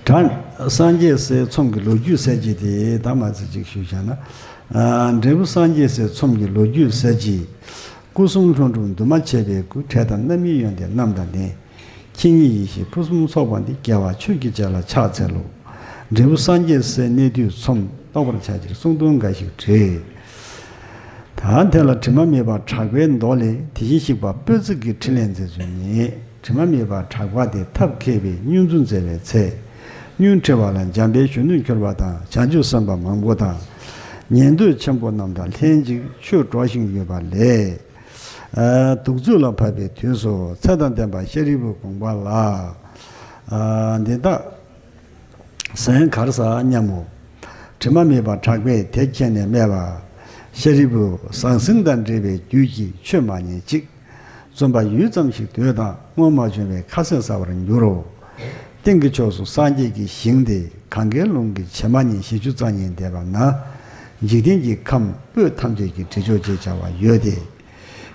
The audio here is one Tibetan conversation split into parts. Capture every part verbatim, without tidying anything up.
དྲ་སངས་རྒྱས་སའི་ཚོམ་གྱི་ལོ་རྒྱུས་ཟེར་གྱི་དེ་ད་མ་ཚད་ཅིག་ཞུས་བཞག་ན། ཨ། འབྲས་བུ་སངས་རྒྱས་སའི་ཚོམ་གྱི་ལོ་རྒྱུས་ཟེར་གྱི། སྐུ་གསུམ་ལྷུན་གྲུབ་འདུས་མ་བྱས་པའི་སྐུ། འཕྲལ་དང་རྣམ་གཉིས་ཡོན་ཏན་རྣམས་དང་ལྡན། ཁྱེད་ཉིད་ཡེ་ཤེས་ཕུན་སུམ་ཚོགས་པ་འདི། རྒྱལ་བ་ཆོས་ཀྱི་རྗེ་ལ་ཕྱག་འཚལ་ལོ། འབྲས་བུ་སངས་རྒྱས་སའི་གནས་དུས་ཚོམ། རྟོགས་པར་བྱ་ཕྱིར་གསུང་དོན་འགའ་ཞིག་བྲིས། ད་དེ་ལ་དྲི་མ་མེད་པ་གྲགས་པའི་མདོ་ལས། དེ་བཞིན་གཤེགས་པ་པོད་ཙིག་གི་ཕྲིན་ལས་མཛད་ཚུལ་ནི། དྲི་མ་མེད་པ་གྲགས་པ་དེ་ཐབས་མཁས་པས་སྙོན་འཛུགས་མཛད་པའི་ཚེ། སྙུན་ཁྲི་བ་ལ་འཇམ་དཔལ་གཞོན་ནུར་གྱུར་པ་དང་། བྱང་ཆུབ་སེམས་དཔའ་མང་པོ་དང་། ཉན་ཐོས་ཆེན་པོ་རྣམས་དང་ལྷན་ཅིག་ཆོས་སྒྲོག་བཞིན་ཡོད་པ་ལས། ཨ། གདུགས་ཚོད་ལ་བབ་པའི་དུས་སུ། ཚེ་དང་ལྡན་པ་ཤཱ་རིའི་བུ་དགོངས་པ་ལ། ཨ། འདི་དག་གསན་གར་ཟ་སྙམ་མོ། དྲི་མ་མེད་པ་གྲགས་པས་དེ་མཁྱེན་ནས་སྨྲས་པ། ཤཱ་རིའི་བུ། ཟང་ཟིང་དང་འབྲེལ་བའི་རྒྱུད་ཀྱི་ཆོས་མ་ཉན་ཅིག། བརྩོན་པ་ཡུད་ཙམ་ཞིག་སྡོད་དང་། སྔོན་མ་བྱུང་བའི་ཁ་ཟས་ཟ་བར་འགྱུར་རོ། སྟེང་གི་ཕྱོགས་སུ་སངས་རྒྱས་ཀྱི་ཞིང་དེ་གངྒཱའི་ཀླུང་གི་བྱེ་མ་སྙེད་བཞི་བཅུ་རྩ་གཉིས་འདས་པ་ན། འཇིག་རྟེན་གྱི་ཁམས་སྤོས་ཐམས་ཅད་ཀྱི་དྲི་མཆོག་ཅེས་བྱ་བ་ཡོད་དེ།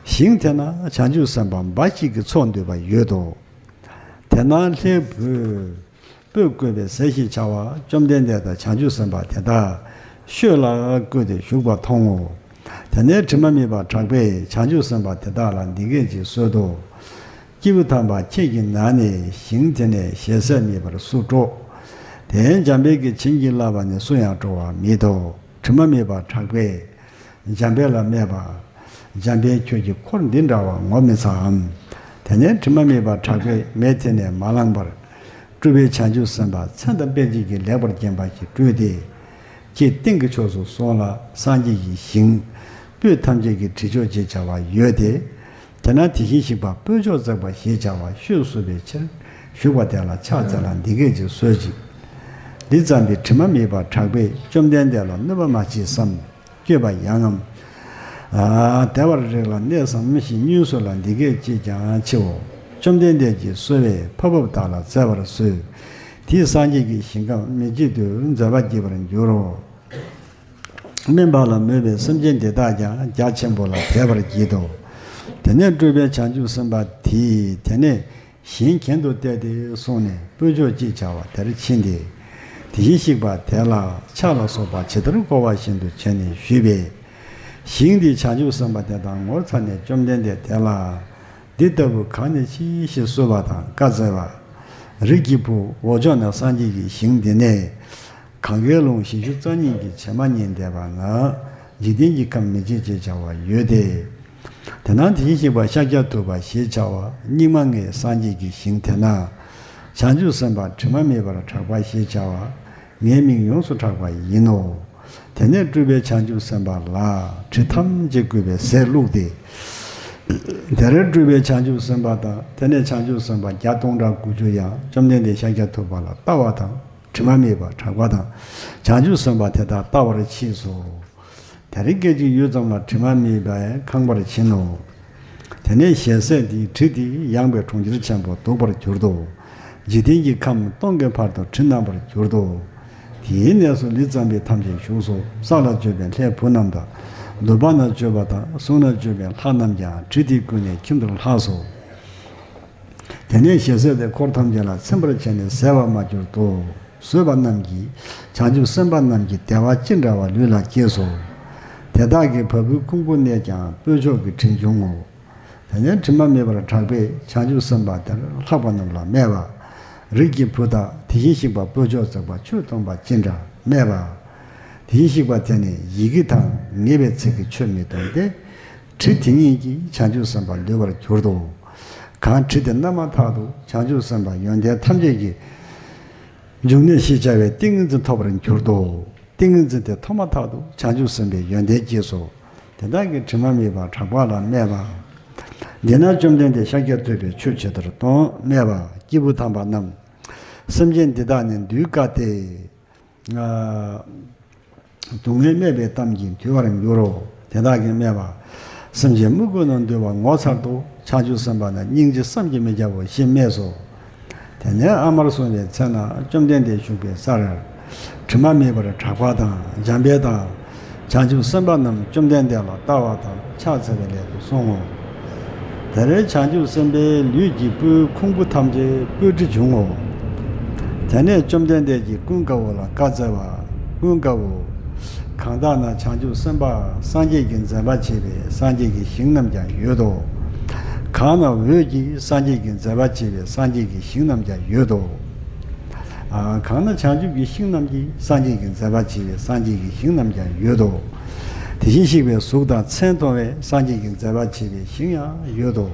ཞིང་དེ་ན་བྱང་ཆུབ་སེམས་དཔའ་འབའ་ཞིག་གི་ཚོགས་འདུས་པ་ཡོད་དོ། དེ་ན་ལྷའི་བུས་སྤོས་བཀོད་པའི་ཟས་ཞེས་བྱ་བ་བཅོམ་ལྡན་འདས་དང་བྱང་ཆུབ་སེམས་དཔའ་དེ་དག་ཤོད་ལ་བཀོད་དེ་བཞུགས་པ་མཐོང་ངོ་། དེ་ནས་དྲི་མ་མེད་པ་གྲགས་པས་བྱང་ཆུབ་སེམས་དཔའ་དེ་དག་ལ་འདི་སྐད་ཅེས་གསོལ་ཏོ། སྐྱེས་བུ་དམ་པ་ཁྱེད་ཀྱི་ནང་ནས་ཞིང་དེ་ནས་ཞལ་ཟས་རྙེད་པར་སུ་སྤྲོ། དེ་འཇམ་དཔལ་གྱིས་བྱིན་གྱིས་བརླབས་པ་ནི་སུ་ཡང་སྤྲོ་བ་མེད་དོ། དྲི་མ་མེད་པ་གྲགས་པས་འཇམ་དཔལ་ལ་སྨྲས་པ། འཇམ་དཔལ་ཁྱོད་ཀྱིས་འཁོར་འདི་འདྲ་བ་ངོ་མི་ཚའམ། དེ་ནས་དྲི་མ་མེད་པ་གྲགས་པས་མེ་དེ་ནས་མ་ལངས་པར། སྤྲུལ་པའི་བྱང་ཆུབ་སེམས་དཔའ་མཚན་དང་དཔེ་བྱད་ཀྱིས་ལེགས་པར་བརྒྱན་པ་ཞིག་སྤྲུལ་ཏེ། ཁྱེད་སྟེང་གི་ཕྱོགས་སུ་སོང་ལ་སངས་རྒྱས་ཀྱི་ཞིང་། སྤོས་ཐམས་ཅད་ཀྱི་དྲི་མཆོག་ཅེས་བྱ་བ་ཡོད་དེ། དེ་ན་དེ་བཞིན་གཤེགས་པ་སྤོས་མཆོག་བརྩེགས་པ་ཞེས་བྱ་བ་ཤོད་བསུ་བའི་ཕྱིར་བཞུགས་པ་དེ་ལ་ཕྱག་འཚལ་ལ་འདི་སྐད་ཅེས་གསོལ་ཅིག། འདི་ཙམ་པའི་དྲི་མ་མེད་པ་གྲགས་པས་བཅོམ་ལྡན་འདས་ལ་གནོད་པ་མ་མཆིས་སམ། བསྐྱོད་པ་ཡང་ངམ། ཨ། བདེ་བར་རེག་ལ་གནས་སམ་ཞེས་སྙུན་གསོལ་ལ་འདི་སྐད་ཅེས་ཀྱང་མཆིའོ། བཅོམ་ལྡན་འདས་ཀྱིས་གསོལ་བས་འཕགས་བུ་དག་ལ་མཛད་པར་གསོལ། དེས་སངས་རྒྱས་ཀྱི་ཞིང་ཁམས་མི་མཇེད་དུ་མཛད་པ་བགྱིད་པར་འགྱུར་རོ། སྨན་པ་ལ་མོས་པའི་སེམས་ཅན་དེ་དག་ཀྱང་རྒྱ་ཆེན་པོ་ལ་དད་པར་བགྱིད་དོ། དེ་ནས་སྤྲུལ་པའི་བྱང་ཆུབ་སེམས་དཔའ་དེས་དེ་ནས་གཞན་གྱེན་དུ་བལྟས་ཏེ་གསུངས་ནས་སྤོས་མཆོག་ཅེས་བྱ་བ་དེར་ཕྱིན་ཏེ། དེ་བཞིན་གཤེགས་པ་དེ་ལ་ཕྱག་ལ་སོགས་པ་ཇི་ལྟར་བསྐོར་བ་བཞིན་དུ་བྱས་ནས་ཞུས་པས། ཞིང་དེའི་བྱང་ཆུབ་སེམས་དཔའ་དེ་དག་ངོ་ཚ་ནས་བཅོམ་ལྡན་འདས་དེ་ལ། འདི་ལྟ་བུ་གང་ནས་མཆིས་ཞེས་གསོལ་བ་དང་བཀའ་སྩལ་པ། རིགས་ཀྱི་བུ། འོག་ཕྱོགས་ན་སངས་རྒྱས་ཀྱི་ཞིང་འདི་ནས། གངྒཱའི་ཀླུང་བཞི་བཅུ་རྩ་གཉིས་ཀྱི་བྱེ་མ་སྙེད་འདས་པ་ན། འཇིག་རྟེན་གྱི་ཁམས་མི་མཇེད་ཅེས་བྱ་བ་ཡོད་དེ། དེ་ན་དེ་བཞིན་གཤེགས་པ་ཤཱཀྱ་ཐུབ་པ་ཞེས་བྱ་བ་སྙིགས་མ་ལྔའི་སངས་རྒྱས་ཀྱི་ཞིང་དེ་ན། བྱང་ཆུབ་སེམས་དཔའ་དྲི་མ་མེད་པར་གྲགས་པ་ཞེས་བྱ་བ། ངའི་མིང་ཡོངས་སུ་གྲགས་པ་ཡིན་ནོ། དེ་ནས་སྤྲུལ་པའི་བྱང་ཆུབ་སེམས་དཔའ་ལ་དྲི་ཐམས་ཅད་བཀོད་པའི་ཟས་བླུགས་ཏེ། དེར་སྤྲུལ་པའི་བྱང་ཆུབ་སེམས་དཔའ་དང་དེ་ནས་བྱང་ཆུབ་སེམས་དཔའ་བརྒྱ་སྟོང་ཕྲག་དགུ་བཅུ་ཡང་བཅོམ་ལྡན་འདས་ཤཱཀྱ་ཐུབ་པ་ལ་ལྟ་བ་དང་། དྲི་མ་མེད་པར་གྲགས་པ་དང་། བྱང་ཆུབ་སེམས་དཔའ་དེ་དག་ལྟ་བར་མཆིས་སོ། དེ་རིང་སྐད་ཅིག་ཡུད་ཙམ་ལ་དྲི་མ་མེད་པས་ཁེངས་པར་བྱིན་ནོ། དེ་ནས་ཞལ་ཟས་དེའི་དྲི་དེ་ཡངས་པའི་གྲོང་ཁྱེར་ཆེན་པོ་ལྡུག་པར་གྱུར་ཏོ། འཇིག་རྟེན་གྱི་ཁམས་སྟོང་གི་བར་དུ་དྲི་མནམ་པར་གྱུར་ཏོ། དེའི་གནས་སུ་ལུས་རྩམ་པའི་ཐམས་ཅད་བཞུགས་སོ། ས་ལ་སྤྱོད་པའི་ལྷའི་བུ་རྣམས་དང་། ནུབ་པ་ན་སྤྱོད་པ་དང་གསུང་ན་སྤྱོད་པའི་ལྷ་རྣམས་ཀྱང་དྲི་དེ་བཀོད་ནས་ཁྱིམ་དུ་ལྷགས་སོ། དེ་ནས་ཞལ་ཟས་དེ་འཁོར་ཐམས་ཅད་ལ་ཚིམ་པར་བྱས་ནས་ཟད་པར་མ་གྱུར་ཏོ། ཟོས་པ་རྣམས་ཀྱིས་བྱང་ཆུབ་སེམས་དཔའ་རྣམས་ཀྱི་བདེ་བ་ཅི་འདྲ་བ་ལུས་ལ་སྐྱེས་སོ། དེ་དག་གི་བ་སྤུའི་ཁུང་བུ་ནས་ཀྱང་སྤོས་མཆོག་གི་དྲི་བྱུང་ངོ་། དེ་ནས་དྲི་མ་མེད་པར་གྲགས་པས་བྱང་ཆུབ་སེམས་དཔའ་དེར་ལྷགས་པ་རྣམས་ལ་སྨྲས་པ། རིགས་ཀྱི་བུ་དག་དེ་བཞིན་གཤེགས་པ་སྤོས་མཆོག་བརྩེགས་པ་ཆོས་སྟོན་པ་ཅི་འདྲ་སྨྲས་པ། དེ་བཞིན་གཤེགས་པ་དེ་ནི་ཡི་གེ་དང་ངེས་པའི་ཚིག་གིས་ཆོས་མི་སྟོན་ཏེ། དྲི་དེ་ཉིད་ཀྱིས་བྱང་ཆུབ་སེམས་དཔའ་ལུས་པར་གྱུར་ཏོ། གང་དྲི་དེ་མནམ་མ་ཐག་ཏུ་བྱང་ཆུབ་སེམས་དཔའ་ཡོན་ཏན་ཐམས་ཅད་ཀྱི་འབྱུང་གནས་ཞེས་བྱ་བའི་ཏིང་ངེ་འཛིན་ཐོབ་པར་གྱུར་ཏོ། ཏིང་ངེ་འཛིན་དེ་ཐོབ་མ་ཐག་ཏུ་བྱང་ཆུབ་སེམས་དཔའི་ཡོན་ཏན་སྐྱེས་སོ། དེ་དག་གིས་དྲི་མ་མེད་པར་གྲགས་པ་ལ་སྨྲས་པ། འདི་ན་བཅོམ་ལྡན་འདས་ཤཱཀྱ་ཐུབ་པས་ཆོས་ཇི་ལྟར་སྟོན་སྨྲས་པ། སྐྱེས་བུ་དམ་པ་རྣམས། སེམས་ཅན་འདི་དག་ནི་འདུལ་དཀའ་སྟེ། སྡུག་བསྔལ་སྨྲས་པའི་གཏམ་གྱིས་འདུལ་བར་འགྱུར་རོ། དེ་དག་གིས་སྨྲས་པ། སེམས་ཅན་དམུ་རྒོད་རྣམས་འདུལ་བ་ངོ་མཚར་ཏོ། བྱང་ཆུབ་སེམས་དཔའ་རྣམས་སྙིང་རྗེ་བསམ་གྱིས་མི་ཁྱབ་བོ་ཞེས་སྨྲས་སོ། དེ་ནས་ཨ་མར་སོང་བའི་ཚེ་ན་བཅོམ་ལྡན་འདས་བཞུགས་པའི་སར། དྲི་མ་མེད་པར་གྲགས་པ་དང་འཇམ་དཔལ་དང་། བྱང་ཆུབ་སེམས་དཔའ་རྣམས་བཅོམ་ལྡན་འདས་ལ་ལྟ་བ་དང་ཕྱག་འཚལ་བའི་སླད་དུ་སོང་ངོ་། དེར་བྱང་ཆུབ་སེམས་དཔའི་ལུས་ཀྱི་སྤུའི་ཁུང་བུ་ཐམས་ཅད་སྤོས་དྲི་བྱུང་ངོ་། དེ་ནས་བཅོམ་ལྡན་འདས་ཀྱིས་ཀུན་དགའ་བོ་ལ་བཀའ་སྩལ་པ། ཀུན་དགའ་བོ། གང་དག་ན་བྱང་ཆུབ་སེམས་དཔའ་སངས་རྒྱས་ཀྱིས་མཛད་པར་བྱེད་པའི་སངས་རྒྱས་ཀྱི་ཞིང་རྣམས་ཀྱང་ཡོད་དོ། གང་ན་འོད་ཀྱིས་སངས་རྒྱས་ཀྱིས་མཛད་པར་བྱེད་པའི་སངས་རྒྱས་ཀྱི་ཞིང་རྣམས་ཀྱང་ཡོད་དོ། ཨ། གང་ན་བྱང་ཆུབ་ཀྱི་ཤིང་རྣམས་ཀྱིས་སངས་རྒྱས་ཀྱིས་མཛད་པར་བྱེད་པའི་སངས་རྒྱས་ཀྱི་ཞིང་རྣམས་ཀྱང་ཡོད་དོ། དེ་བཞིན་གཤེགས་པའི་གཟུགས་དང་མཚན་མཐོང་བས་སངས་རྒྱས་ཀྱིས་མཛད་པར་བྱེད་པའི་ཞིང་ཡང་ཡོད་དོ།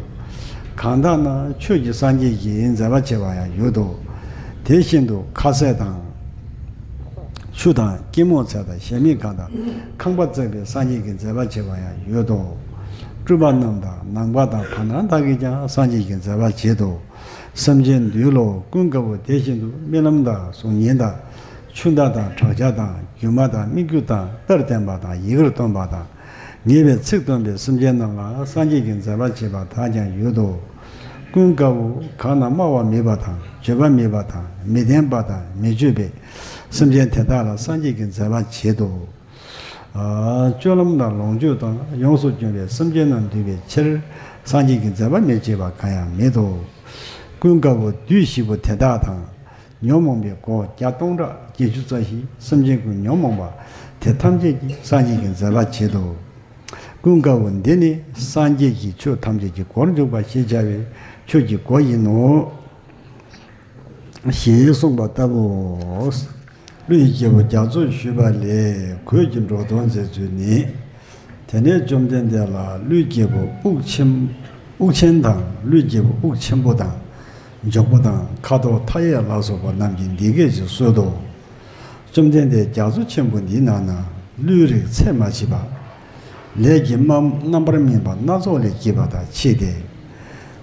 གང་དག་ན་ཆོས་ཀྱི་སངས་རྒྱས་ཀྱིས་མཛད་པར་བྱེད་པ་ཡང་ཡོད་དོ། དེ་བཞིན་དུ་ཁ་ཟས་དང་། ཆུ་དང་སྐྱིལ་མོ་ཚལ་དང་གཞལ་མེད་ཁང་དང་ཁང་པ་བརྩེགས་པའི་སངས་རྒྱས་ཀྱིས་མཛད་པར་བྱེད་པ་ཡང་ཡོད་དོ། སྤྲུལ་པ་རྣམས་དང་ནང་པ་དང་བར་སྣང་དག་གིས་ཀྱང་སངས་རྒྱས་ཀྱིས་མཛད་པར་བྱེད་དོ། སེམས་ཅན་འདུལ་ལོ། ཀུན་དགའ་བོ། དེ་བཞིན་དུ་རྨི་ལམ་དང་གཟུགས་བརྙན་དང་། ཆུ་ཟླ་དང་བྲག་ཆ་དང་སྒྱུ་མ་དང་སྨིག་རྒྱུ་དང་རྟར་བརྟེན་པ་དང་ཡི་གེར་སྟོན་པ་དང་། ངེས་པའི་ཚིག་སྟོན་པའི་སེམས་ཅན་རྣམས་ལ་སངས་རྒྱས་ཀྱིས་མཛད་པར་བྱེད་པ་དག་ཀྱང་ཡོད་དོ། ཀུན་དགའ་བོ། གང་ན་སྨྲ་བ་མེད་པ་དང་བརྗོད་པ་མེད་པ་དང་མི་ལྡན་པ་དང་མི་བརྗོད་པའི་སེམས་ཅན་དེ་དག་ལ་སངས་རྒྱས་ཀྱིས་མཛད་པར་བྱེད་དོ། ཨ། སྤྱོད་ལམ་དང་ལོངས་སྤྱོད་དང་ཡོངས་སུ་སྐྱོང་བའི་སེམས་ཅན་རྣམས་འདུལ་བའི་ཕྱིར་སངས་རྒྱས་ཀྱིས་མཛད་པ་མི་བྱེད་པ་གང་ཡང་མེད་དོ། ཀུན་དགའ་བོ། བདུད་བཞི་པོ་དེ་དག་དང་། ཉོན་མོངས་པའི་སྒོ་བརྒྱ་སྟོང་ཕྲག་བརྒྱད་ཅུ་རྩ་བཞི་སེམས་ཅན་ཀུན་ཉོན་མོངས་པ་དེ་ཐམས་ཅད་ཀྱིས་སངས་རྒྱས་ཀྱིས་མཛད་པར་བྱེད་དོ། ཀུན་དགའ་བོ། འདི་ནི་སངས་རྒྱས་ཀྱིས་ཆོས་ཐམས་ཅད་ཀྱི་སྒོར་འཇུག་པ་ཞེས་བྱ་བའི་ཆོས་ཀྱི་སྒོ་ཡིན་ནོ། ཞེས་གསུངས་པ་ལྟ་བུའོ། ཀླུ་ཡི་རྒྱལ་པོ་རྒྱ་མཚོས་ཞུས་པ་ལས་གོས་ཀྱི་འགྲོ་དོན་མཛད་ཚུལ་ནི། དེ་ནས་བཅོམ་ལྡན་འདས་ལ་ཀླུའི་རྒྱལ་པོ་དབུགས་ཆེན། དབུགས་ཆེན་དང་ཀླུའི་རྒྱལ་པོ་དབུགས་ཆེན་པོ་དང་། མགྱོགས་པོ་དང་ཁ་དོག་མཐའ་ཡས་ལ་སོགས་པ་རྣམས་ཀྱིས་འདི་སྐད་ཅེས་གསོལ་ཏོ། བཅོམ་ལྡན་འདས། རྒྱ་མཚོ་ཆེན་པོ་འདིའི་ནང་ན་ཀླུའི་རིགས་ཚད་མ་མཆིས་པ། ལས་ཀྱི་རྣམ་པར་སྨིན་པ་སྣ་ཚོགས་ལས་སྐྱེས་པ་དག་མཆིས་ཏེ།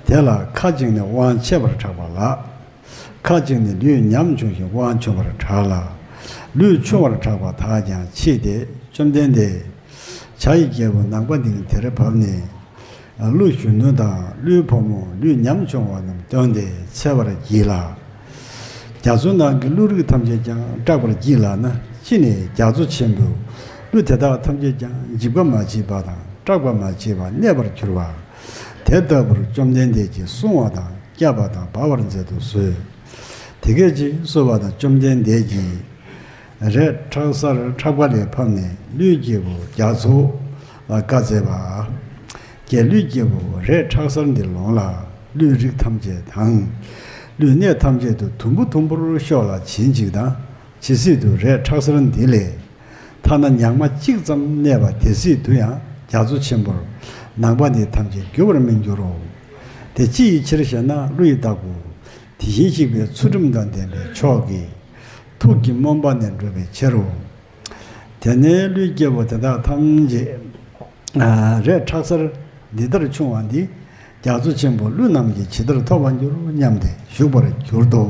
དེ་ལ་ཁ་ཅིག་ནི་དབང་ཆེ་བར་གྲགས་པ་ལགས། ཁ་ཅིག་ནི་ལུས་ཉམ་ཆུང་ཞིང་དབང་ཆུང་བར་གྲགས་ལ། ལུས་ཆུང་བར་གྲགས་པ་དག་ཀྱང་མཆིས་ཏེ། བཅོམ་ལྡན་འདས། བྱ་ཡི་རྒྱལ་པོ་ནང་པ་ནི་དེར་བབས་ནས། ཀླུ་གཞོན་ནུ་དང་ཀླུའི་བུ་མོ་ལུས་ཉམ་ཆུང་བ་རྣམས་སྟོན་ཏེ་འཚེ་བར་བགྱིས་ལ། རྒྱ་མཚོའི་ནང་གི་ཀླུ་རིགས་ཐམས་ཅད་ཀྱང་སྐྲག་པར་བགྱིས་ལགས་ན། ཅི་ནས་རྒྱ་མཚོ་ཆེན་པོས་ཀླུ་དེ་དག་ཐམས་ཅད་ཀྱང་འཇིགས་པ་མ་མཆིས་པ་དང་སྐྲག་པ་མ་མཆིས་པ་གནས་པར་གྱུར་པ། དེ་ལྟ་བུར་བཅོམ་ལྡན་འདས་ཀྱིས་བསྲུང་བ་དང་བསྐྱབ་པ་དང་སྦ་བར་མཛད་དུ་གསོལ། དེ་སྐད་ཅེས་གསོལ་བ་དང་། བཅོམ་ལྡན་འདས་ཀྱིས་རས་ཁྲག་སར་ཁྲག་པ་ལས་ཕབ་ནས་ཀླུའི་རྒྱལ་པོ་རྒྱ་མཚོ་ལ་བཀའ་སྩལ་པ། ཀྱེ་ཀླུའི་རྒྱལ་པོ། རས་ཁྲག་སར་འདི་ལོངས་ལ། ཀླུའི་རིགས་ཐམས་ཅད་དང་། ཀླུའི་གནས་ཐམས་ཅད་དུ་དུམ་བུ་དུམ་བུར་ཤོག་ལ་བྱིན་ཅིག་དང་། ཇི་སྲིད་དུ་རས་ཁྲག་སར་འདི་ལས། ཐ་ན་ཉག་མ་གཅིག་ཙམ་གནས་པ་དེ་སྲིད་དུ་ཡང་རྒྱ་མཚོ་ཆེན་པོར་ནང་པ་འདི་ཐམས་ཅད་འགྱུར་བར་མི་འགྱུར་རོ། དེ་ཅི་ཡི་ཕྱིར་ཞེ་ན། ཀླུ་ཡི་བདག་པོ། དེ་བཞིན་གཤེགས་པའི་ཚུལ་ཁྲིམས་དང་ལྡན་པའི་མཆོག་གི་ཐུགས་ཀྱི་སྨོན་པ་ནི་འགྲུབ་པའི་ཕྱིར་རོ། དེ་ནས་ཀླུའི་རྒྱལ་པོ་དེ་དག་ཐམས་ཅད། ཨ། རས་ཁྲག་སར་འདི་ལྟར་ཕྱུང་བ་འདི། རྒྱ་མཚོ་ཆེན་པོ་ཀླུ་རྣམས་ཀྱིས་ཇི་ལྟར་ཐོབ་པར་འགྱུར་སྙམ་སྟེ་བཞུགས་པར་གྱུར་ཏོ།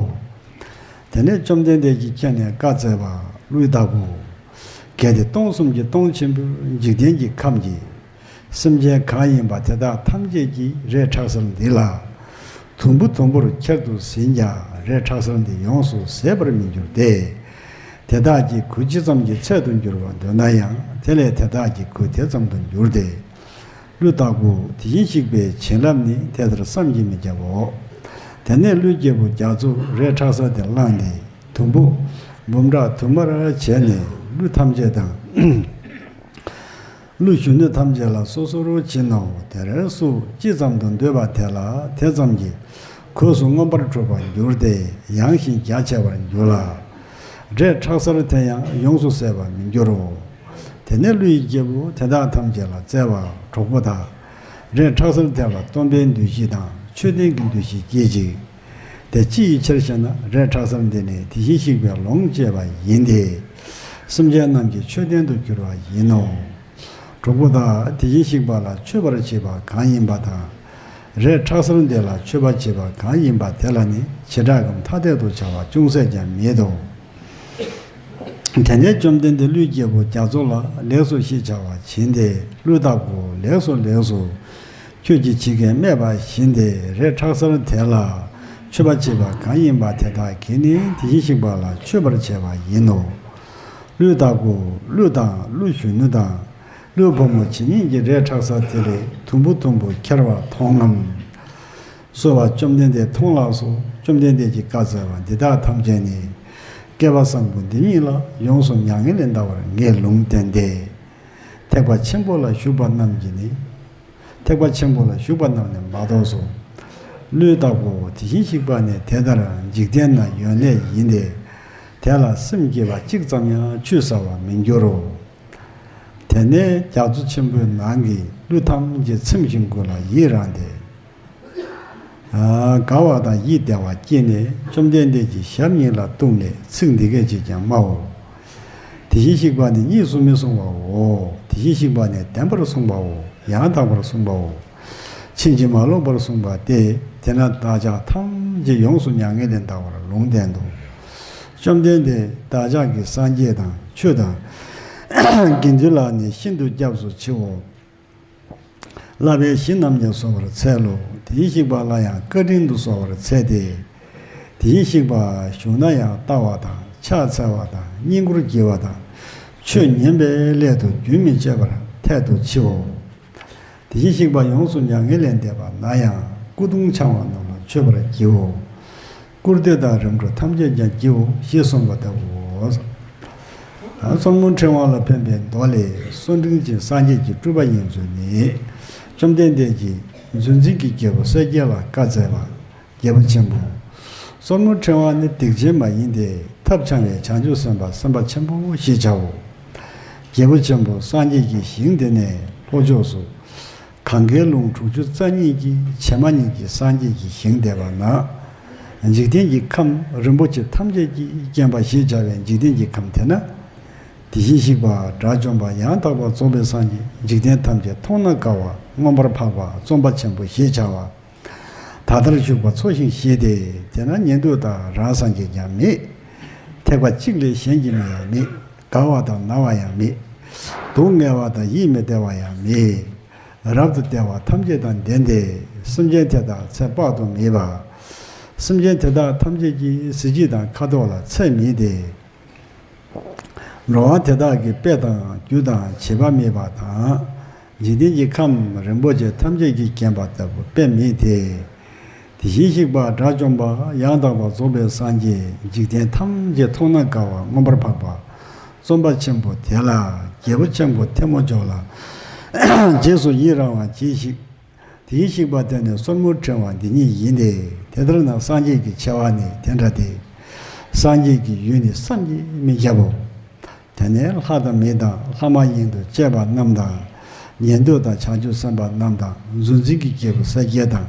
དེ་ནས་བཅོམ་ལྡན་འདས་ཀྱིས་མཁྱེན་ནས་བཀའ་སྩལ་པ། ཀླུའི་བདག་པོ། གལ་ཏེ་སྟོང་གསུམ་གྱི་སྟོང་ཆེན་པོའི་འཇིག་རྟེན་གྱི་ཁམས་ཀྱི་སེམས་ཅན་གང་ཡིན་པ་དེ་དག་ཐམས་ཅད་ཀྱིས་རས་ཁྲག་སར་འདི་ལ་དུམ་བུ་དུམ་བུར་ཁྱེར་དུ་ཟིན་ཀྱང་རས་ཁྲག་སར་འདི་ཡོངས་སུ་ཟད་པར་མི་འགྱུར་ཏེ། དེ་དག་གི་གོས་ཇི་ཙམ་གྱི་ཚད་དུ་འགྱུར་བར་འདོད་ན་ཡང་དེ་ལས་དེ་དག་གི་གོས་དེ་ཙམ་དུ་འགྱུར་ཏེ། ཀླུ་བདག་པོ། དེ་བཞིན་གཤེགས་པའི་བྱིན་རླབས་ནི་དེ་ལྟར་བསམ་གྱིས་མི་ཁྱབ་བོ། དེ་ནས་ཀླུའི་རྒྱལ་པོ་རྒྱ་མཚོས་རས་ཁྲག་སར་དེ་བླངས་ཏེ་དུམ་བུ་འབུམ་ཕྲག་དུ་མར་བྱས་ནས་ཀླུ་ཐམས་ཅད་དང་། ཀླུ་གཞོན་ནུ་ཐམས་ཅད་ལ་སོ་སོར་བྱིན་ནོ། དེར་སུ་ཅི་ཙམ་དུ་འདོད་པ་དེ་ལ་དེ་ཙམ་གྱི་གོས་སུ་མངོན་པར་གྲུབ་པར་འགྱུར་ཏེ་ཡངས་ཤིང་རྒྱ་ཆེ་བར་འགྱུར་ལ། རས་ཁྲག་སར་དེ་ཡང་ཡོངས་སུ་ཟད་པར་མི་འགྱུར་རོ། དེ་ནས་ཀླུ་ཡི་རྒྱལ་པོ་དེ་དག་ཐམས་ཅད་ལ་སྩལ་བ། གྲོགས་པོ་དག། རས་ཁྲག་སར་དེ་ལ་སྟོན་པའི་འདུ་ཤེས་དང་མཆོད་རྟེན་གྱི་འདུ་ཤེས་སྐྱེད་ཅིག། དེ་ཅི་ཡི་ཕྱིར་ཞེ་ན། རས་ཁྲག་སར་འདི་ནི་དེ་བཞིན་གཤེགས་པས་ལོངས་སྤྱད་པ་ཡིན་ཏེ། སེམས་ཅན་རྣམས་ཀྱི་མཆོད་རྟེན་དུ་གྱུར་པ་ཡིན་ནོ། གྲོགས་པོ་དག། དེ་བཞིན་གཤེགས་པ་ལ་མཆོད་པར་བྱེད་པ་གང་ཡིན་པ་དང་། རས་ཁྲག་སར་འདི་ལ་མཆོད་པ་བྱེད་པ་གང་ཡིན་པ་དེ་ལ་ནི་བྱེ་བྲག་གམ་ཐ་དད་དུ་བྱ་བ་ཅུང་ཟད་ཀྱང་མེད་དོ། དེ་ནས་བཅོམ་ལྡན་འདས་ཀླུའི་རྒྱལ་པོ་རྒྱ་མཚོ་ལ་ལེགས་སོ་ཞེས་བྱ་བ་བྱིན་ཏེ། ཀླུ་བདག་པོ། ལེགས་སོ་ལེགས་སོ། ཁྱོད་ཀྱིས་ཇི་སྐད་སྨྲས་པ་བཞིན་ཏེ་རས་ཁྲག་སར་དེ་ལ་མཆོད་པ་བྱེད་པ་གང་ཡིན་པ་དེ་དག་གིས་ནི་དེ་བཞིན་གཤེགས་པ་ལ་མཆོད་པར་བྱ་བ་ཡིན་ནོ། ཀླུའི་བདག་པོ། ཀླུ་དང་ཀླུ་གཞོན་ནུ་དང་ཀླུའི་བུ་མོ་ཇི་སྙེད་ཀྱིས་རས་ཁྲག་སར་དེ་ལས་དུམ་བུ་དུམ་བུ་ཁྱེར་བ་མཐོང་ངམ། གསོལ་བ། བཅོམ་ལྡན་འདས་མཐོང་ལགས་སོ། བཅོམ་ལྡན་འདས་ཀྱིས་བཀའ་སྩལ་པ། འདི་དག་ཐམས་ཅད་ནི། བསྐལ་པ་བཟང་པོ་འདི་ཉིད་ལ། ཡོངས་སུ་མྱ་ངན་ལས་འདའ་བར་ངས་ལུང་བསྟན་ཏེ། ཐེག་པ་ཆེན་པོ་ལ་ཞུགས་པ་རྣམས་ཀྱིས་ནི། ཐེག་པ་ཆེན་པོ་ལ་ཞུགས་པ་རྣམས་ནི་མ་གཏོགས་སོ། ཀླུའི་བདག་པོ་དེ་བཞིན་གཤེགས་པ་ནི་དེ་ལྟར་འཇིག་རྟེན་ན་ཡོན་ལས་ཡིན་ཏེ། དེ་ལ་སེམས་བསྐྱེད་པ་གཅིག་ཙམ་ཡང་ཆུད་ཟ་བར་མི་འགྱུར་རོ། དེ་ནས་རྒྱ་མཚོ་ཆེན་པོའི་ནང་གི་ཀླུ་ཐམས་ཅད་ཚིམ་ཞིང་མགུ་ལ་ཡིད་རངས་ཏེ། དགའ་བ་དང་ཡིད་བདེ་བ་སྐྱེས་ནས་བཅོམ་ལྡན་འདས་ཀྱི་ཞབས་གཉིས་ལ་གཏུགས་ནས་ཚིག་འདི་སྐད་ཅེས་ཀྱང་སྨྲའོ། དེ་བཞིན་གཤེགས་པ་ནི་གཉིས་སུ་མི་གསུང་བའོ། དེ་བཞིན་གཤེགས་པ་ནི་བདེན་པར་གསུངས་པའོ། ཡང་དག་པར་གསུངས་པའོ། ཕྱིན་ཅི་མ་ལོག་པར་གསུངས་པ་སྟེ། དེས་ན་བདག་ཅག་ཐམས་ཅད་ཡོངས་སུ་མྱ་ངན་ལས་འདའ་བར་ལུང་བསྟན་ཏོ། བཅོམ་ལྡན་འདས་བདག་ཅག་གི་སངས་རྒྱས་དང་ཆོས་དང་། དགེ་འདུན་ལ་ནི་ཤིན་ཏུ་སྐྱབས་སུ་མཆིའོ། བསླབ་པའི་གཞི་རྣམས་ནི་གསོ་བར་འཚལ་ལོ། དེ་བཞིན་གཤེགས་པ་ལ་ཡང་བཀའ་དྲིན་དུ་གསོལ་བར་འཚལ་ཏེ། དེ་བཞིན་གཤེགས་པ་བཞུགས་ན་ཡང་ལྟ་བ་དང་ཕྱག་འཚལ་བ་དང་བསྙེན་བཀུར་བགྱི་བ་དང་ཆོས་ཉན་པའི་སླད་དུ་རྒྱུན་མི་འཆད་པར་ཐད་དུ་མཆིའོ། དེ་བཞིན་གཤེགས་པ་ཡོངས་སུ་མྱ་ངན་ལས་འདས་པ་ན་ཡང་སྐུ་གདུང་འཆང་བ་རྣམས་ལ་མཆོད་པར་བགྱིའོ། བཀུར་སྟི་དང་རིམ་གྲོ་ཐམས་ཅད་ཀྱང་བགྱིའོ་ཞེས་གསུངས་པ་ལྟ་བུའོ། སོར་མོ་ཕྲེང་བ་ལ་ཕན་པའི་མདོ་ལས། སོར་འཕྲེང་ཅན་སངས་རྒྱས་ཀྱི་སྤྲུལ་པ་ཡིན་ཚུལ་ནི། བཅོམ་ལྡན་འདས་ཀྱིས་མཛོད་འཛིན་གྱི་རྒྱལ་པོ་གསལ་རྒྱལ་ལ་བཀའ་སྩལ་པ། རྒྱལ་པོ་ཆེན་པོ། སོར་མོ་ཕྲེང་བ་ནི་སྡིག་ཅན་མ་ཡིན་ཏེ། ཐབས་འཆང་བའི་བྱང་ཆུབ་སེམས་དཔའ་སེམས་དཔའ་ཆེན་པོ་ཞེས་བྱའོ། རྒྱལ་པོ་ཆེན་པོ། སངས་རྒྱས་ཀྱི་ཞིང་འདི་ནས་ལྷོ་ཕྱོགས་སུ། གངྒཱའི་ཀླུང་དྲུག་ཅུ་རྩ་གཉིས་ཀྱི་བྱེ་མ་སྙེད་ཀྱི་སངས་རྒྱས་ཀྱི་ཞིང་འདས་པ་ན། འཇིག་རྟེན་གྱི་ཁམས་རིན་པོ་ཆེ་ཐམས་ཅད་ཀྱིས་བརྒྱན་པ་ཞེས་བྱ་བའི་འཇིག་རྟེན་གྱི་ཁམས་དེ་ན། དེ་བཞིན་གཤེགས་པ་དགྲ་བཅོམ་པ་ཡང་དག་པར་རྫོགས་པའི་སངས་རྒྱས་འཇིག་རྟེན་ཐམས་ཅད་མཐོང་ན་དགའ་བ་མངོན་པར་འཕགས་པ་རྩོམ་པ་ཆེན་པོ་ཞེས་བྱ་བ། ད་ལྟར་བཞུགས་པ་འཚོ་ཞིང་གཞེས་ཏེ། དེ་ན་ཉན་ཐོས་དང་རང་སངས་རྒྱས་ཀྱང་མེད། ཐེག་པ་གཅིག་ལས་གཞན་གྱི་མིང་ཡང་མེད། དགའ་བ་དང་ན་བ་ཡང་མེད། སྡུག་བསྔལ་བ་དང་ཡིད་མི་བདེ་བ་ཡང་མེད། རབ་ཏུ་བདེ་བ་ཐམས་ཅད་དང་ལྡན་ཏེ། སེམས་ཅན་དེ་དག་ཚེ་དཔག་ཏུ་མེད་པ། སེམས་ཅན་དེ་དག་ཐམས་ཅད་ཀྱི་གཟི་བརྗིད་དང་ཁ་དོག་ལ་ཚད་མེད་དེ། འགྲོ་བ་དེ་དག་གི་དཔེ་དང་རྒྱུ་དང་བྱེད་པ་མེད་པ་དང་། འཇིག་རྟེན་གྱི་ཁམས་རིན་པོ་ཆེ་ཐམས་ཅད་ཀྱིས་བརྒྱན་པ་ལྟ་བུ་དཔེ་མེད་དེ། དེ་བཞིན་གཤེགས་པ་དགྲ་བཅོམ་པ་ཡང་དག་པར་རྫོགས་པའི་སངས་རྒྱས་འཇིག་རྟེན་ཐམས་ཅད་མཐོང་ན་དགའ་བ་མངོན་པར་འཕགས་པ་རྩོམ་པ་ཆེན་པོ་དེ་ལ་རྒྱལ་པོ་ཆེན་པོ་ཐལ་མོ་སྦྱོར་ལ་རྗེས་སུ་ཡི་རང་བར་གྱིས་ཤིག། དེ་བཞིན་གཤེགས་པ་དེ་ནི་སོར་མོའི་ཕྲེང་བ་འདི་ཉིད་ཡིན་ཏེ། དེ་ལྟར་ན་སངས་རྒྱས་ཀྱི་ཆེ་བ་ནི་དེ་འདྲ་སྟེ། སངས་རྒྱས་ཀྱི་ཡུལ་ནི་བསམ་གྱིས་མི་ཁྱབ་བོ། དེ་ནས་ལྷ་དང་མི་དང་ལྷ་མ་ཡིན་དུ་བཅས་པ་རྣམས་དང་། ཉན་ཐོས་དང་བྱང་ཆུབ་སེམས་དཔའ་རྣམས་དང་། མཛོད་འཛིན་གྱི་རྒྱལ་པོ་གསལ་རྒྱལ་དང་།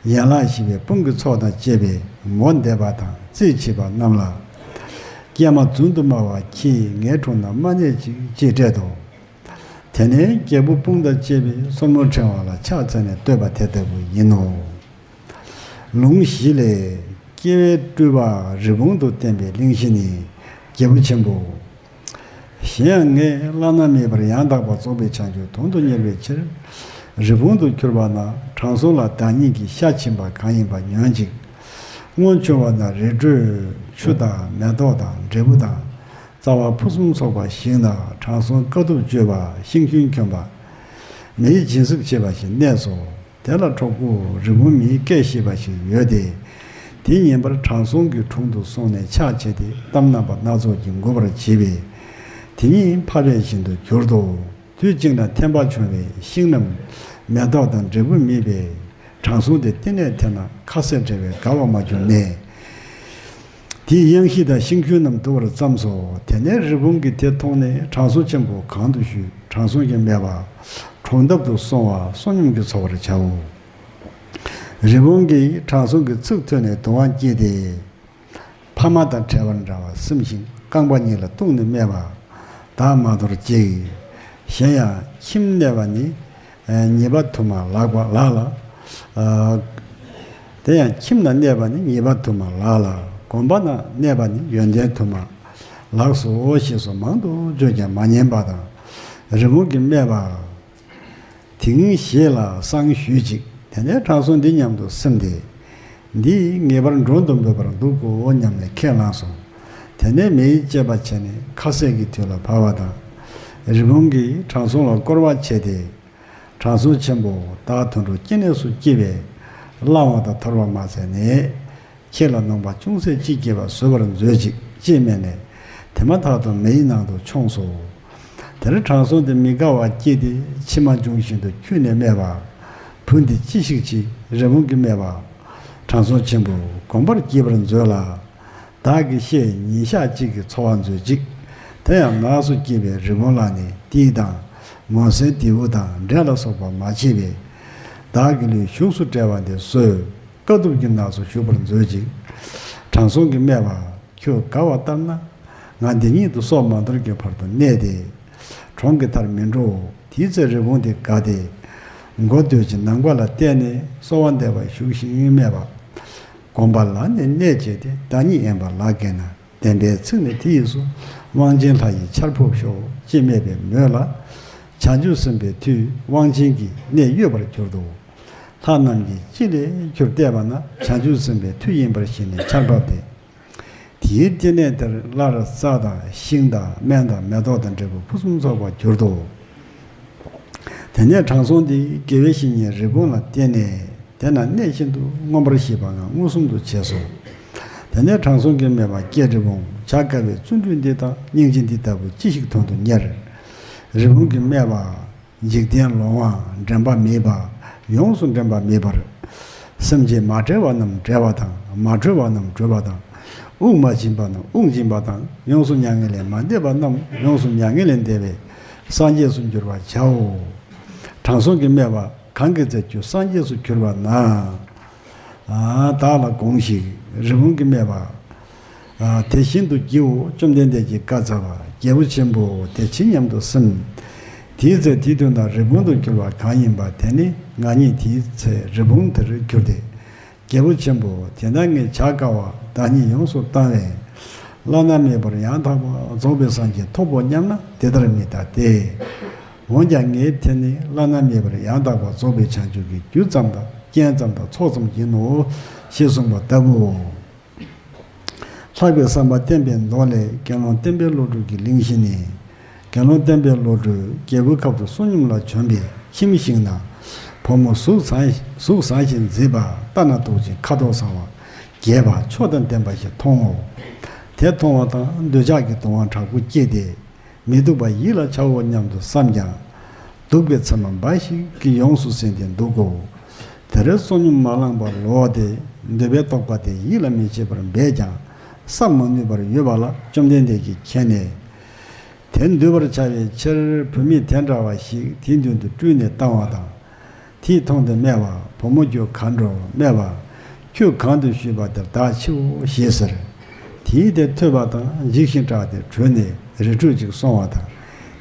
ཡན་ལག་བཞི་པའི་དཔུང་གི་ཚོགས་དང་བཅས་པའི་མོ་འདས་པ་དང་རྩིས་བྱེད་པ་རྣམས་ལ། ཀྱེ་མ་རྫུན་དུ་སྨྲ་བ་ཁྱེད་ངའི་དྲུང་ན་མ་གནས་ཅིག་ཅེས་བཀྲལ་ཏོ། དེ་ནས་རྒྱལ་པོ་དཔུང་དང་བཅས་པའི་སོར་མོ་ཕྲེང་བ་ལ་ཕྱག་འཚལ་ནས་བསྟོད་པ་དེ་ལྟ་བུ་ཡིན་ནོ། ལུང་བཞི་ལས། སྐྱེ་བའི་སྤྲུལ་པ་རི་བོང་དུ་བསྟན་པའི་གླེང་གཞི་ནི། རྒྱལ་པོ་ཆེན་པོ། གཞན་ཡང་ངས་བླ་ན་མེད་པར་ཡང་དག་པར་རྫོགས་པའི་བྱང་ཆུབ་དོན་དུ་གཉེར་བའི་ཕྱིར། རི་བོང་དུ་གྱུར་པ་ན་དྲང་སྲོང་ལ་བདག་ཉིད་ཀྱི་ཤ་བྱིན་པ་གང་ཡིན་པ་ཉོན་ཅིག། སྔོན་བྱུང་བ་ན་རི་ཁྲོད་ཆུ་དང་མེ་ཏོག་དང་འབྲས་བུ་དང་། རྩ་བ་ཕུན་སུམ་ཚོགས་པ་ཞིག་ན་དྲང་སྲོང་དཀའ་ཐུབ་སྤྱོད་པ་ཤིང་ཤུན་གྱོན་པ། མེའི་སྦྱིན་སྲེག་བྱེད་པ་ཞིག་གནས་སོ། དེ་ལ་གྲོགས་པོ་རི་བོང་མིའི་སྐད་ཤེས་པ་ཞིག་ཡོད་དེ། དེ་ཉིན་པར་དྲང་སྲོང་གི་དྲུང་དུ་སོང་ནས་ཕྱག་བྱས་ཏེ་གཏམ་རྣམ་པ་སྣ་ཚོགས་ཀྱིས་འགུགས་པར་བྱེད་པས། དེ་ཉིད་འཕགས་པའི་ཞིང་དུ་གྱུར་ཏོ། དུས་གཅིག་ན་ཐན་པ་བྱུང་བའི་ཤིང་རྣམས་མེ་ཏོག་དང་འབྲས་བུ་མེད་པས། དྲང་སྲོང་དེ་བསྟི་གནས་དེ་ན་ཁ་ཟས་བྲལ་བའི་དགའ་བ་མ་གྱུར་ནས། དེའི་གཡང་གཞི་དང་ཤིང་ཤུན་རྣམས་བསྡུ་བར་བརྩམས་སོ། དེ་ནས་རི་བོང་གིས་དེ་མཐོང་ནས་དྲང་སྲོང་ཆེན་པོ་གང་དུ་བཞུད། དྲང་སྲོང་གིས་སྨྲས་པ། གྲོང་འདབས་དུ་སོང་བ་བསོད་སྙོམས་ཀྱིས་འཚོ་བར་བྱའོ། རི་བོང་གིས་དྲང་སྲོང་གི་ཚིག་ཐོས་ནས་གདུང་བ་སྐྱེས་ཏེ། ཕ་མ་དང་བྲལ་བར་འདྲ་བར་སེམས་ཤིང་རྐང་པ་གཉིས་ལ་གཏུགས་ནས་སྨྲས་པ། བདག་མ་དོར་ཅིག། གཞན་ཡང་ཁྱིམ་གནས་པ་ནི། ཉེས་པ་དུ་མ་ལགས་པ་ལགས་ལ། དེ་ཡང་ཁྱིམ་ན་གནས་པ་ནི་ཉེས་པ་དུ་མ་ལགས་ལ། དགོན་པ་ན་གནས་པ་ནི་ཡོན་ཏན་དུ་མ་ལགས་སོ་ཞེས་སོགས་མང་དུ་བརྗོད་ཀྱང་མ་ཉན་པ་དང་། རི་བོང་གིས་སྨྲས་པ། དེ་ཉིད་ཞེས་ལ་སང་ཞུས་ཅིག། དེ་ནས་དྲང་སྲོང་འདི་སྙམ་དུ་སེམས་ཏེ། འདིས་ངེས་པར་མགྲོན་དུ་འབོད་པར་འདུག་གོ་སྙམ་ནས་ཁས་བླངས་སོ། དེ་ནས་མེ་ཡིས་གཅོད་པ་བྱས་ནས་ཁ་ཟས་ཀྱི་དུས་ལ་བབ་པ་དང་། རི་བོང་གིས་དྲང་སྲོང་ལ་བསྐོར་བ་བྱས་ཏེ། དྲང་སྲོང་ཆེན་པོ་བདག་དུད་འགྲོ་སྐྱེ་གནས་སུ་སྐྱེས་པས། བླང་བ་དང་དོར་བ་མ་ཟད་ནས། ཁྱེད་ལ་ནོངས་པ་ཅུང་ཟད་ཅི་སྐྱེས་པ་བཟོད་པར་མཛོད་ཅིག་ཅེས་སྨྲས་ནས། དེ་མ་ཐག་ཏུ་མེ་ཡི་ནང་དུ་མཆོངས་སོ། དེར་དྲང་སྲོང་དེ་མི་དགའ་བ་སྐྱེས་ཏེ་མཆི་མ་འབྱུང་བཞིན་དུ་ཁྱུད་ནས་སྨྲས་པ། བུ་འདི་ཅི་ཞིག་བྱེད། རི་བོང་གིས་སྨྲས་པ། དྲང་སྲོང་ཆེན་པོ། གོམས་པར་བགྱིད་པར་མཛོད་ལ། བདག་གིས་བཤད་ཉིན་ཞག་གཅིག་གི་འཚོ་བ་མཛོད་ཅིག་དེ་ཡང་ནགས་སུ་སྐྱེས་པའི་རི་བོང་ལ་ནི་ཏིལ་དང་། མོན་སྲན་རྡེའུ་དང་འབྲས་ལ་སོགས་པ་མ་མཆིས་པས། བདག་གི་ལུས་གཞུག་སུ་བསྒྲལ་བ་འདི་གསོལ། དཀའ་ཐུབ་ཀྱི་ནགས་སུ་བཞུགས་པར་མཛོད་ཅིག་དྲང་སྲོང་གིས་སྨྲས་པ། ཁྱོད་དགའ་བ་ལྟར་ན། ང་འདི་ཉིད་དུ་སྲོག་མ་འདོར་གྱི་བར་དུ་གནས་ཏེ། གྲོང་གི་མཐར་མི་འགྲོའོ། དེའི་ཚེ་རི་བོང་དེ་དགའ་སྟེ། མགོ་སྟོད་ཀྱི་ནམ་མཁའ་ལ་བལྟས་ནས་གསོལ་བ་འདེབས་པར་ཞུགས་ཤིང་སྨྲས་པ། གོམ་པ་ལ་ནི་གནས་བཅས་ཏེ། བདག་ཉིད་གཡེངས་པ་ལག་གེ་ན། བདེན་པའི་ཚིག་ནི་དེ་ཡིས་སོ། དབང་ཆེན་ལྷ་ཡི་ཆར་ཕོབ་ཤོག་ཅེས་སྨྲས་པའི་མོད་ལ། བྱང་ཆུབ་སེམས་དཔའི་མཐུས་དབང་ཆེན་གྱི་གནས་གཡོས་པར་གྱུར་ཏོ། ལྷ་རྣམས་ཀྱིས་ཅི་ལས་ཁྱོད་བལྟས་པ་ན། བྱང་ཆུབ་སེམས་དཔའི་མཐུ་ཡིན་པར་ཤེས་ནས་ཆར་ཕབ་སྟེ། དེའི་བསྟི་གནས་དེར་སླར་རྩྭ་དང་ཤིང་དང་སྨན་དང་མེ་ཏོག་དང་འབྲས་བུ་ཕུན་སུམ་ཚོགས་པར་གྱུར་ཏོ། དེ་ནས་དྲང་སྲོང་དེས་དགེ་བའི་བཤེས་གཉེན་རི་བོང་ལ་བསྟེན་ནས། དེ་ན་གནས་ཤིན་ཏུ་མངོན་པར་ཤེས་པ་ངང་མངོན་སུམ་དུ་བྱས་སོ། དེ་ནས་དྲང་སྲོང་གིས་སྨྲས་པ། ཀྱེ་རི་བོང་། བྱ་དཀའ་བའི་བརྩོན་འགྲུས་འདི་དང་སྙིང་རྗེ་འདི་ལྟ་བུ་ཅི་ཞིག་དོན་དུ་གཉེར། རི་བོང་གིས་སྨྲས་པ། འཇིག་རྟེན་ལོང་བ་འདྲེན་པ་མེད་པ། ཡོངས་སུ་འདྲེན་པ་མེད་པར། སེམས་ཅན་མ་བསྒྲལ་བ་རྣམས་བསྒྲལ་བ་དང་། མ་གྲོལ་བ་རྣམས་གྲོལ་བ་དང་། དབུགས་མ་ཕྱིན་པ་རྣམས་དབུགས་འབྱིན་པ་དང་། ཡོངས་སུ་མྱ་ངན་ལས་མ་འདས་པ་རྣམས་ཡོངས་སུ་མྱ་ངན་ལས་འདས་པའི་སངས་རྒྱས་སུ་འགྱུར་བར་བྱའོ། དྲང་སྲོང་གིས་སྨྲས་པ། གང་གི་ཚེ་ཁྱོད་སངས་རྒྱས་སུ་གྱུར་པ་ན། ཨ། བདག་ལ་དགོངས་ཤིག་རི་བོང་གིས་སྨྲས་པ། ཨ། དེ་བཞིན་དུ་བགྱིའོ། བཅོམ་ལྡན་འདས་ཀྱིས་བཀའ་སྩལ་པ། རྒྱལ་པོ་ཆེན་པོ། དེ་ཇི་སྙམ་དུ་སེམས། དེའི་ཚེ་དེའི་དུས་ན་རི་བོང་དུ་གྱུར་པ་གང་ཡིན་པ་དེ་ནི་ང་ཉིད་དེའི་ཚེ་རི་བོང་དེར་གྱུར་ཏེ། རྒྱལ་པོ་ཆེན་པོ། དེ་ན་ངས་བྱ་དཀའ་བ་བདག་ཉིད་ཡོངས་སུ་བཏང་བས། བླ་ན་མེད་པར་ཡང་དག་པར་རྫོགས་པའི་སངས་རྒྱས་ཐོབ་བོ་སྙམ་ན་དེ་ལྟར་མི་ལྟ་སྟེ། འོན་ཀྱང་ངའི་དེ་ནི་བླ་ན་མེད་པར་ཡང་དག་པར་རྫོགས་པའི་བྱང་ཆུབ་ཀྱི་རྒྱུ་ཙམ་དང་རྐྱེན་ཙམ་དང་ཚོགས་ཙམ་ཡིན་ནོ། ཞེས་གསུངས་པ་ལྟ་བུའོ། ལྷག་པའི་བསམ་པ་བརྟན་པའི་མདོ་ལས། དགེ་སློང་བསྟན་པའི་བློ་གྲོས་ཀྱི་གླེང་གཞི་ནི། དགེ་སློང་བསྟན་པའི་བློ་གྲོས་རྒྱལ་པོའི་ཁབ་ཏུ་བསོད་སྙོམས་ལ་བྱོན་པའི་ཁྱིམ་ཞིག་ན། བུ་མོ་གཟུགས་བཟང་གཟུགས་བཟང་ཞིང་མཛེས་པ། ལྟ་ན་སྡུག་ཅིང་ཁ་དོག་བཟང་བ། རྒྱས་པ་མཆོག་དང་ལྡན་པ་ཞིག་མཐོང་ངོ་། དེ་མཐོང་བ་དང་འདོད་ཆགས་ཀྱི་གདུང་བ་དྲག་པོ་སྐྱེས་ཏེ། མི་སྡུག་པ་ཡིད་ལ་བྱའོ་སྙམ་དུ་བསམས་ཀྱང་། སྡུག་པའི་མཚན་མ་འབའ་ཞིག་གིས་ཡོངས་སུ་ཟིན་ཏེ་འདུག་གོ། དེར་བསོད་སྙོམས་མ་བླངས་པར་ལོག་སྟེ། འདོད་པའི་རྟོག་པ་དེ་ཡིད་ལ་མི་བྱེད་པར་འབད་ཀྱང་། བསམ་མ་ནུས་པར་ཡོད་པ་ལ་བཅོམ་ལྡན་འདས་ཀྱིས་མཁྱེན་ནས། དེ་འདུལ་བར་བྱ་བའི་ཕྱིར་བུད་མེད་དེ་འདྲ་བ་ཞིག་དེའི་མདུན་དུ་སྤྲུལ་ནས་བཏང་བ་དང་། དེས་མཐོང་སྟེ་སྨྲས་པ། བུ་མོ་ཁྱོད་གང་འགྲོ། སྨྲས་པ། ཁྱོད་གང་དུ་བཞུད་པ་དེར་བདག་མཆིའོ། ཞེས་ཟེར། དེས་དེ་ཐོས་པ་དང་འཇིགས་ཤིང་སྐྲག་སྟེ་བྲོས་ནས་རི་ཁྲོད་ཅིག་སོང་བ་དང་།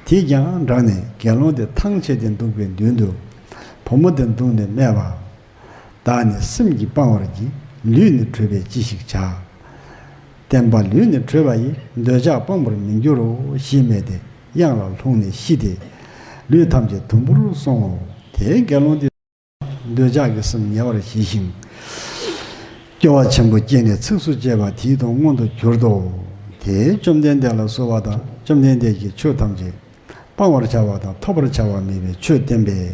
དེས་ཀྱང་འབྲངས་ནས་དགེ་སློང་དེ་ཐང་ཆད་དེ་འདུག་པའི་མདུན་དུ། བུ་མོ་དེ་འདུག་ནས་སྨྲས་པ། བདག་ནི་སེམས་ཀྱིས་སྤང་བར་བགྱི། ལུས་ནི་བྲོས་པས་ཅི་ཞིག་བྱ། བསྟན་པ་ལུས་ནི་བྲོས་པ་ཡིས། འདོད་ཆགས་སྤང་བར་མི་འགྱུར་རོ། ཞེས་སྨྲས་ཏེ་གཡང་ལ་ལྷུང་ནས་ཤི་སྟེ། ལུས་ཐམས་ཅད་དུམ་བུར་སོང་ངོ་། དེའི་དགེ་སློང་དེ་འདོད་ཆགས་ཀྱི་སེམས་ཉེ་བར་ཞི་ཞིང་། སྐྱོ་བ་ཆེན་པོ་སྐྱེས་ནས་ཚིགས་སུ་བཅད་པ་དེའི་དོན་མངོན་དུ་གྱུར་ཏོ། དེས་བཅོམ་ལྡན་འདས་ལ་གསོལ་བ་དང་། བཅོམ་ལྡན་འདས་ཀྱིས་ཆོས་ཐམས་ཅད་སྤང་བར་བྱ་བ་དང་ཐོབ་པར་བྱ་བ་མེད་པའི་ཆོས་བསྟན་པས།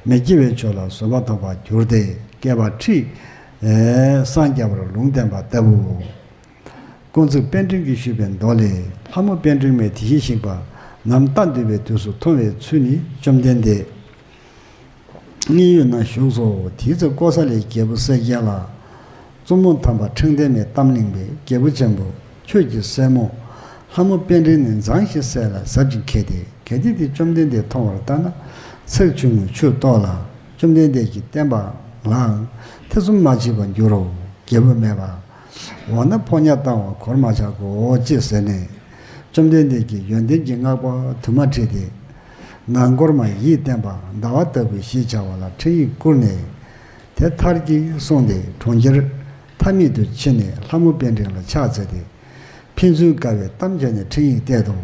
མི་སྐྱེ་བའི་ཆོས་ལ་བཟོད་པ་ཐོབ་པར་གྱུར་ཏེ། བསྐལ་པ་ཁྲི་སངས་རྒྱ་བར་ལུང་བསྟན་པ་ལྟ་བུའོ། ཀུན་གཟིགས་པཎ་ཌིང་གིས་ཞུས་པའི་མདོ་ལས། ལྷ་མོ་པཎ་ཌིང་མའི་དེ་བཞིན་གཤེགས་པ་རྣམས་ལྟ་འདུས་པའི་དུས་སུ་མཐོང་བའི་ཚུལ་ནི། བཅོམ་ལྡན་འདས་མཉན་ཡོད་ན་བཞུགས་སོ། དེའི་ཚེ་ཀོ་ས་ལའི་རྒྱལ་པོ་གསལ་རྒྱལ་ལ། བཙུན་མོ་དམ་པ་འཕྲེང་ལྡན་མའི་གཏམ་གླེང་བས། རྒྱལ་པོ་ཆེན་པོ། ཁྱོད་ཀྱི་སྲས་མོ་ལྷ་མོ་པཎ་ཌིང་ནི་མཛངས་ཤིང་གསལ་ལ་ཟབ་ཅིང་མཁས་ཏེ། གལ་ཏེ་དེ་བཅོམ་ལྡན་འདས་མཐོང་བར་ལྟ་ན། ཚེགས་ཆུང་ངུས་ཆོས་རྟོགས་ལ། བཅོམ་ལྡན་འདས་ཀྱིས་བསྟན་པ་ལའང་ཐེ་ཚོམ་མ་མཆིས་པར་འགྱུར་རོ། རྒྱལ་པོས་སྨྲས་པ། འོ་ན་ཕོ་ཉ་བཏང་བ་གོར་མ་ཆག་གོ། ཅེས་ཟེར་ནས། བཅོམ་ལྡན་འདས་ཀྱིས་ཡོན་ཏན་གྱི་བསྔགས་པ་དུ་མ་བྲིས་ཏེ། ནང་སྒོར་མ་ཡིས་བསྟན་པ་ཟླ་བ་ལྟ་བུའི་ཞེས་བྱ་བ་ལ་འཕྲིན་ཡིག་བསྐུར་ནས། དེ་མཐར་གྱིས་སོང་སྟེ་གྲོང་ཁྱེར་མཐའ་མེད་དུ་ཕྱིན་ནས་ལྷ་མོ་པཎ་ཌིང་ལ་ཕྱག་འཚལ་ཏེ། ཕན་ཚུན་དགའ་བའི་གཏམ་བྱས་ནས་འཕྲིན་ཡིག་གཏད་དོ།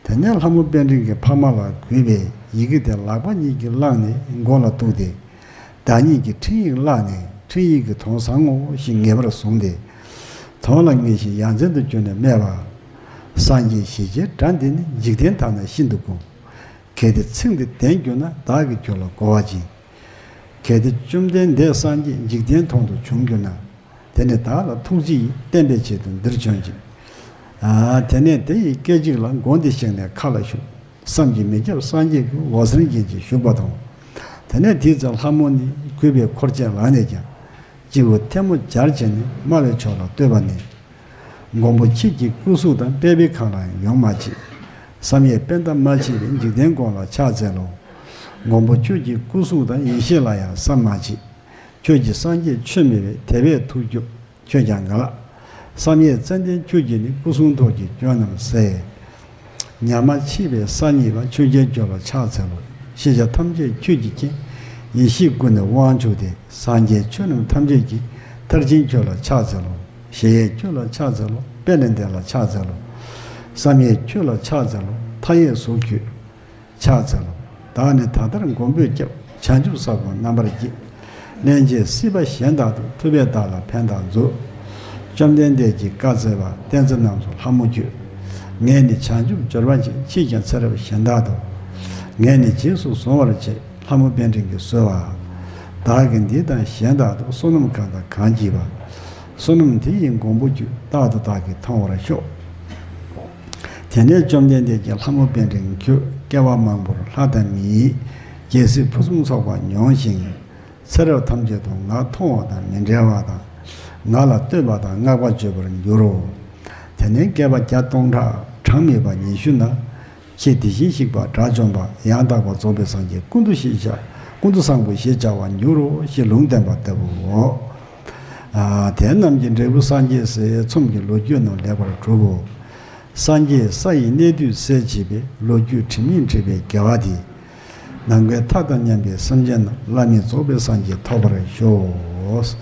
དེ་ནས་ལྷ་མོ་པཎ་ཌིང་གིས་ཕ་མ་ལ་གུས་པས་ཡི་གེ་དེ་ལག་པ་གཉིས་ཀྱིས་བླངས་ནས་མགོ་ལ་གཏུགས་ཏེ། བདག་ཉིད་ཀྱིས་འཕྲིན་ཡིག་བཀླགས་ནས་འཕྲིན་ཡིག་གི་དོན་བཟང་ངོ་ཞེས་ངེས་པར་བཟུང་སྟེ། དོན་ལ་ངེས་ཤིང་ཡ་མཚན་དུ་གྱུར་ནས་སྨྲས་པ། སངས་རྒྱས་ཞི་བྱེད་སྒྲ་འདི་ནི། འཇིག་རྟེན་དག་ན་ཤིན་ཏུ་དཀོན། གལ་ཏེ་ཚིག་འདི་བདེན་གྱུར་ན། བདག་གིས་ཁྱོད་ལ་གོ་བ་སྦྱིན། གལ་ཏེ་བཅོམ་ལྡན་འདས་སངས་རྒྱས་འཇིག་རྟེན་དོན་དུ་བྱུང་གྱུར་ན། དེ་ནི་བདག་ལ་ཐུགས་རྗེ་ཡིས། བསྟན་པའི་ཆེད་དུ་འདིར་བྱོན་ཅིག། ཨ། དེ་ནས་དེ་ཡི་སྐད་ཅིག་ལ། དགོངས་ཏེ་བཞེངས་ནས་མཁའ་ལ་ཞུགས། བསམ་གྱིས་མི་ཁྱབ་སངས་རྒྱས་ཀྱི། འོད་ཟེར་འགྱིང་ཅིང་བཞུགས་པ་དང་། དེ་ནས་དེའི་ཚེ་ལྷ་མོ་ནི། གུས་པས་འཁོར་བཅས་ལངས་ནས་ཀྱང་། སྤྱི་བོར་ཐལ་མོ་སྦྱར་བྱས་ནས། སྨྲ་བའི་མཆོག་ལ་བསྟོད་པ་ནི། མགོན་པོ་ཁྱེད་ཀྱི་སྐུ་གཟུགས་དང་། པད་མའི་ཁམས་ལ་ཡང་ཡོང་མ་མཆིས། བསམ་ཡས་པད་ཟླ་མ་མཆིས་པའི། འཇིག་རྟེན་ཀུན་ལ་ཕྱག་འཚལ་ལོ། མགོན་པོ་ཁྱོད་ཀྱི་སྐུ་གཟུགས་དང་། ཡེ་ཤེས་ལ་ཡང་བསམ་མ་མཆིས། ཁྱོད་ཀྱི་སངས་རྒྱས་ཆོས་མེད་པའི། དེ་བས་ཐུགས་སྐྱོ་ཁྱོད་ཀྱང་ང་ལ། བསམ་ཡས་ཙནྡན་ཁྱོད་ཀྱིས་ནི། སྐུ་གསུང་ཐུགས་ཀྱི་སྐྱོན་རྣམས་བསལ། ཉམས་མ་མཆིས་པའི་ས་གཉིས་པ། ཆོས་རྒྱལ་ཁྱོད་ལ་ཕྱག་འཚལ་ལོ། ཤེས་བྱ་ཐམས་ཅད་ཁྱོད་ཀྱིས་མཁྱེན། ཡེ་ཤེས་སྐུ་ནི་དབང་ཕྱུག་སྟེ། སངས་རྒྱས་ཆོས་རྣམས་ཐམས་ཅད་ཀྱི། མཐར་ཕྱིན་ཁྱོད་ལ་ཕྱག་འཚལ་ལོ། གཞལ་ཡས་ཁྱོད་ལ་ཕྱག་འཚལ་ལོ། དཔལ་ལྡན་འདས་ལ་ཕྱག་འཚལ་ལོ། བསམ་ཡས་ཁྱོད་ལ་ཕྱག་འཚལ་ལོ། མཐའ་ཡས་གཟུགས་ཁྱོད་ཕྱག་འཚལ་ལོ། བདག་ནི་ད་ལྟར་མགོན་པོས་སྐྱབས། བྱང་ཆུབ་ས་གོ་རྣམ་པར་བསྐྱེད། སླན་ཆད་སྲིད་པ་གཞན་དག་ཏུ། ཐུབ་པས་བདག་ལ་ཕན་དང་མཛོད། བཅོམ་ལྡན་འདས་ཀྱིས་བཀའ་སྩལ་པ། བསྟན་འཛིན་རྣམ་ཚོགས་ལྷ་མོ་ཁྱོད། ངས་ནི་བྱང་ཆུབ་སྦྱོར་བ་ཅན། ཁྱེད་ཀྱང་ཚེ་རབས་གཞན་དག་ཏུ། ངས་ནི་རྗེས་སུ་བཟུང་བར་བྱེད། ལྷ་མོ་དཔལ་ཕྲེང་གིས་གསོལ་བ། བདག་གིས་འདི་དང་གཞན་དག་ཏུ། བསོད་ནམས་གང་དང་གང་བགྱིས་པ། བསོད་ནམས་དེ་ཡིས་མགོན་པོ་ཁྱོད། རྟག་ཏུ་བདག་གིས་མཐོང་བར་ཤོག། དེ་ནས་བཅོམ་ལྡན་འདས་ཀྱིས་ལྷ་མོ་དཔལ་ཕྲེང་ཁྱོད། བསྐལ་པ་མང་པོར་ལྷ་དང་མིའི། རྒྱལ་སྲིད་ཕུན་སུམ་ཚོགས་པ་མྱོང་ཞིང་། ཚེ་རབས་ཐམས་ཅད་དུ་ང་མཐོང་བ་དང་མི་འབྲལ་བ་དང་། ང་ལ་བསྟོད་པ་དང་བསྔགས་པ་བརྗོད་པར་འགྱུར་རོ། དེ་ནས་བསྐལ་པ་བརྒྱ་སྟོང་ཕྲག་གྲངས་མེད་པ་ཉི་ཤུ་ན། ཁྱེད་དེ་བཞིན་གཤེགས་པ་དགྲ་བཅོམ་པ། ཡང་དག་པར་རྫོགས་པའི་སངས་རྒྱས། ཀུན་ཏུ་ཞེས་བྱ། ཀུན་ཏུ་བཟང་པོ་ཞེས་བྱ་བར་འགྱུར་རོ། ཞེས་ལུང་བསྟན་པ་ལྟ་བུའོ། ཨ། དེ་རྣམས་ཀྱི་འབྲས་བུ་སངས་རྒྱས་སའི་ཚོམས་ཀྱི་ལོ་རྒྱུས་རྣམས་ལེགས་པར་གྲུབ་བོ། སངས་རྒྱས་ས་ཡི་གནས་དུས་གསལ་བྱེད་པའི། ལོ་རྒྱུས་དྲི་མེད་འབྲི་བའི་དགེ་བ་འདིས། ནམ་མཁའི་མཐའ་དང་མཉམ་པའི་སེམས་ཅན་རྣམས། བླ་མེད་རྫོགས་པའི་སངས་རྒྱས་ཐོབ་པར་ཤོག།